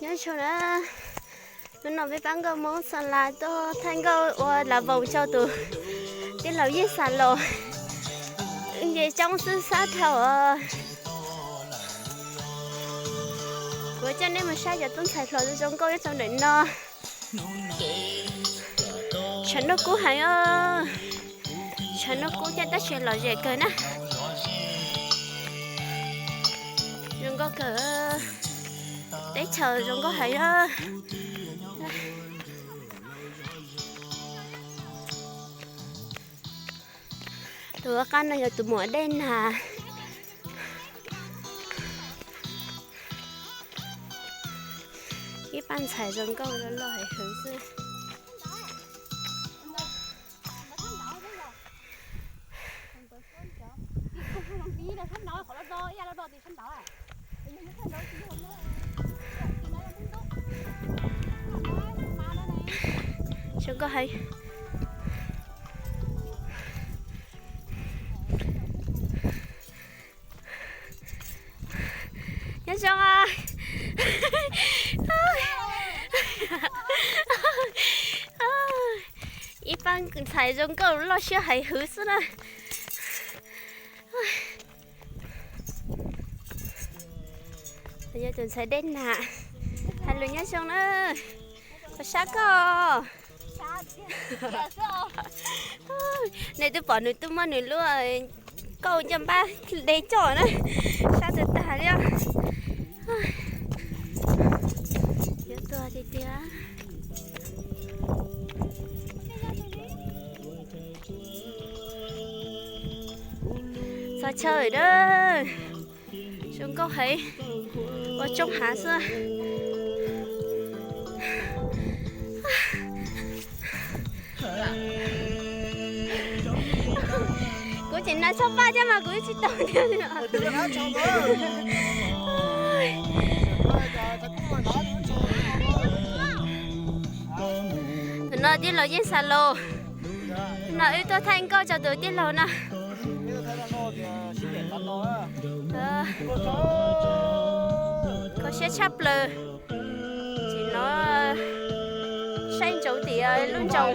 Nyob zoo na, hnub no peb pab nkauj Hmoob Xa Las tuaj thaij nkauj ua las voos rau tus tij laug Yeej Xa Los. Nce coob xwb sab dhau os. Kuv coj nej mus saib cov tub ntxhais hluas zoo nkauj nyob rau ntawm no. Tshav ntuj kub heev os. Tshav ntuj kub thiab tab sis lom zem kawg na. Zoo nkauj kawg. Teb chaws zoo nkauj heev os. Tus qab no yog tus muam Dej Nag. Ib pab ntxhais zoo nkauj loj loj heev xwb. Zoo nkauj heev. Nyob zoo. Ib pab ntxhais zoo nkauj loj siab heev hwv xwb na. Yog tus ntxhais Dej Nag. Hais lus nyob zoo na. Puas sab koj? Nej twb pom nws twb muab nws lub kauj coj npab de coj na. Sab tag tag li. Yuav tuag tiag tiag. Txog chaw lawm. Zoo nkauj heev. Ua tsoob hav xwb. Kuv tseem hnav tshaj paj thiab mas kuv tsis tau thiab. Thaum no tij laug Yeej Xa Los, no wb tuaj thaij nkauj rau tus tij laug no. Kho siab tshaj plaws. Tsis no saib ntsoov tim lub ntsoov.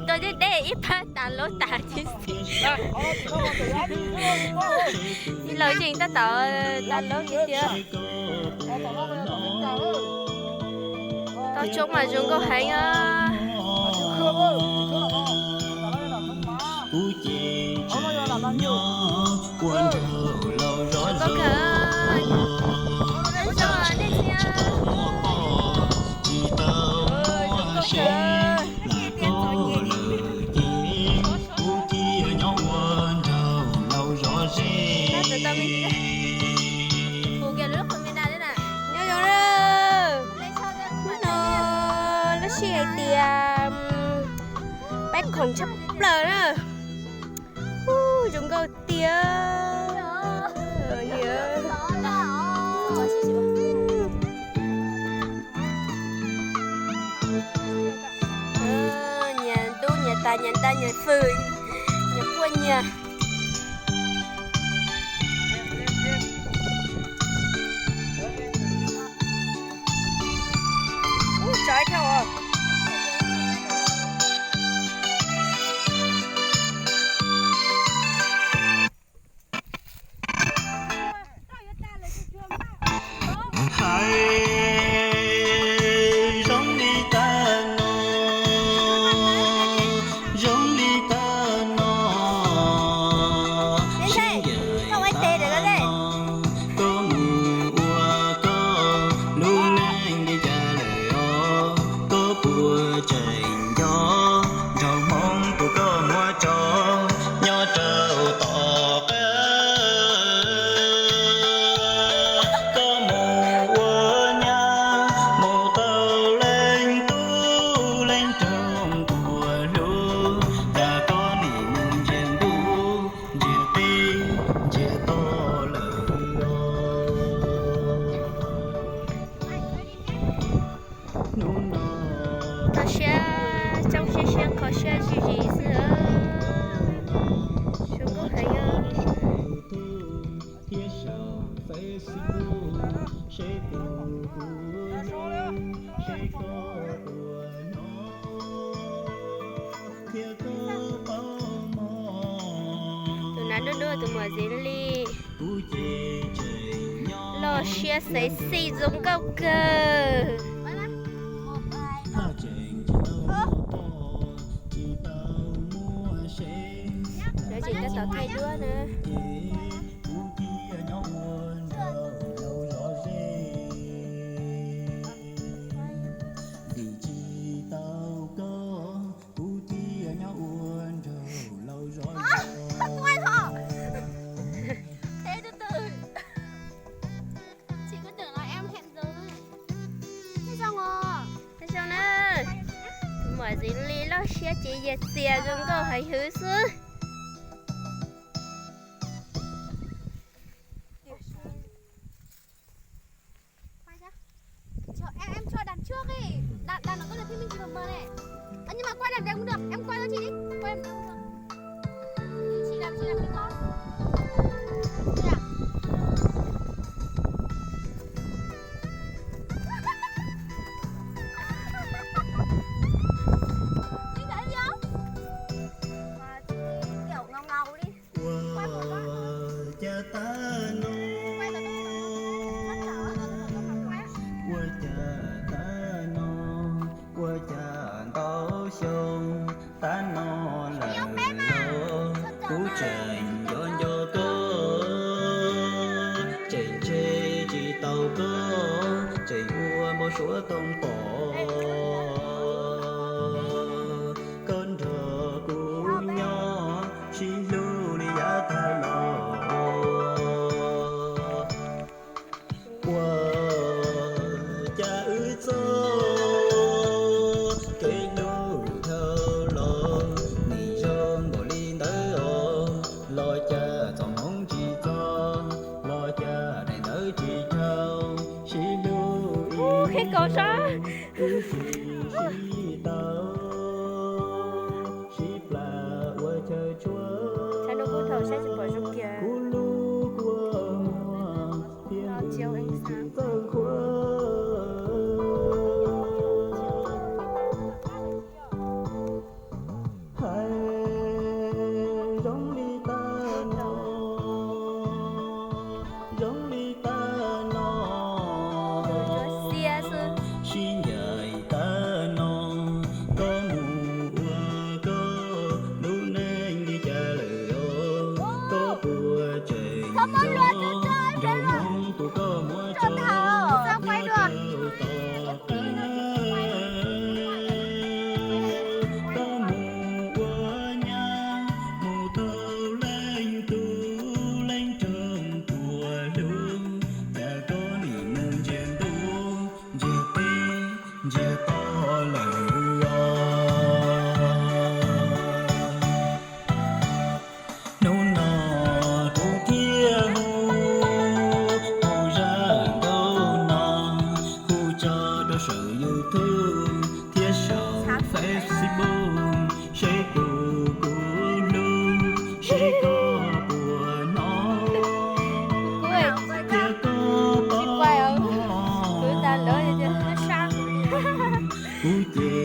Tuaj deb deb ib pab tas laub tas tib si. Tij laug Yeej tab tom tas laub tiag tiag. Toj roob mas zoo nkauj heev. Zoo nkauj kawg. Nyob zoo, hnub no lub sij hais tias peb khoom tshaj plaws na. Ub, zoo nkauj tiag. Nyias tub nyias tas nyias ntaj nyias fwm, nyias quaj nyias. Ub, tsov dhau os. Hais zoo li tag no, zoo li tag no, Siab kho siab zim zim xwb. Zoo nkauj heev os. Tus nav duab duab tus muam Zim Lis. Loj siab sexy zoo nkauj kawg. Lawv tseem tab tom thaij duab na. Tus muam Zim Lis loj siab ces yiag txias zoo nkauj heev hwv xwb. Em, em cho đằng trước đi. Đằng, đằng nó có được phim minh Trình Hợp Mờ này. Ơ, nhưng mà quay đằng đấy cũng được. Em quay cho chị đi. Quay đằng đấy cũng được. Chị làm, chị làm cái con. Đây à? Chị thấy gì không? Mà chị kiểu ngầu ngầu đi. Ua cas tag no, ua cas tag no, ua cas ntau xyoo tag no lawm los kuv tseem nco nco koj, tseem ntsib tsis tau koj, tseem ua npau suav toog pom koj nrog kuv nyob sib hlub li yav tag los. Ua cas wb txoj kev hlub dhau los, nws zoo npaum li ntawd os, los cas txoj hmoov tsis txog, los cas daim ntawv tsis dhau, sib hlub ib, wb tsis sib tau, sib plam ua chaw tshuab, kuv lub kua muag thiab nws tsis txawj khuav. Hais zoo li tag no, zoo li tag no, sib ncaim tag no, koj mus ua koj lub neej li cas lawm os, koj puas tseem nco nraug hmoob tus koj muab tso nyob rau tom qab. Koj mus ua nyab mus tau leej tub leej roog puas hlub, cas koj nim mus ntsiag ntuj ntsiag teb ntsiag to lawm os. Hnub no kuv thiaj hu tus zaj nkauj no, kuv tso rau saum YouTube thiab saum Facebook, seb puas kub hlub, seb koj puas hnov thiab koj paub. Kuv ces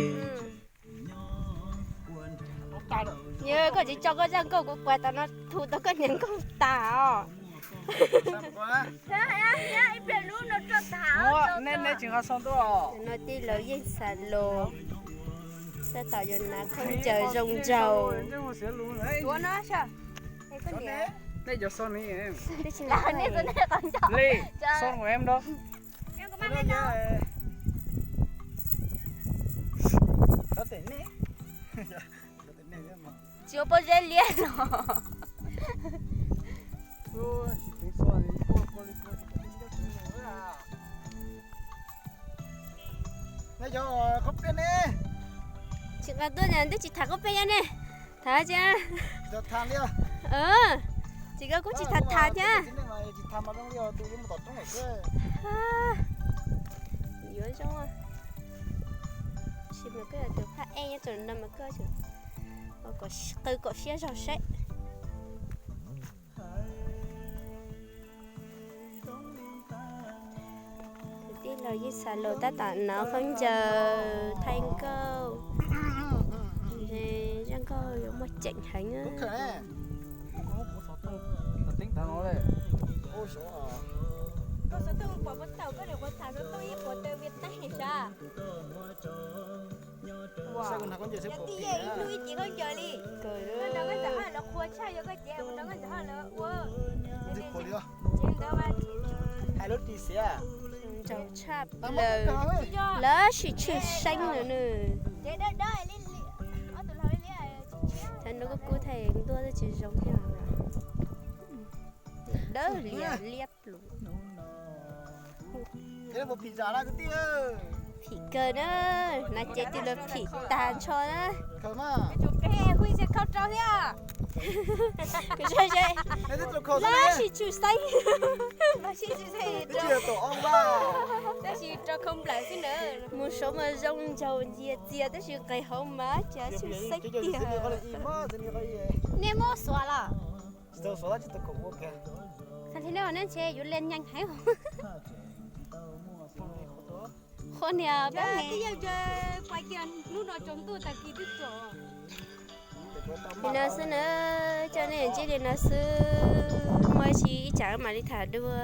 Yog koj tsis tso koj zaj nkauj kuv kuav tom no thu tau koj niag nkauj tas os. No tij laug Yeej Xas Los tab tom yuav hnav khaub ncaws zoo nraug. Tsis ua pob zeb liab los. Tsis nqa tuaj, twb tsis tham khaub peg yog ne. Tham tsis, tsis nqa kuj tsis tham tham thiab. Yuav zoo. Ces mas koj yog tus phaj ej nyob rau no mas koj qw kom siab zog saib. Kwv tij los yeej xav los tab tom nov khaub ncaws thaij nkauj, zaj nkauj yuav muaj ceem heev. Ntsaum tshaj plaws, lawv sim tshwm seeb lawm nws. Thaum no kuj kub thaij ntuaj twb tsis zoo thiab. Dawb lias liab pluv. Phim kawg na, hnav cev tis los phim tag nrho na. Kuv sim tshwm seeb, tab sis rau khau nplawm xwb na. Mus saud mas zoo nraug ncias txias tab sis nqis hauv mas cas tshwm seeb tiag. Nej muab xuav los? Tsis tau xuav, tsis tau kom ua kiag. Txog nthi no neb ntshe yuav lia nyeeg heev. Qhua niag peb li no xwb na, coj nej ntsib li no xwb, muaj tsis ib tsam mam li tham dua.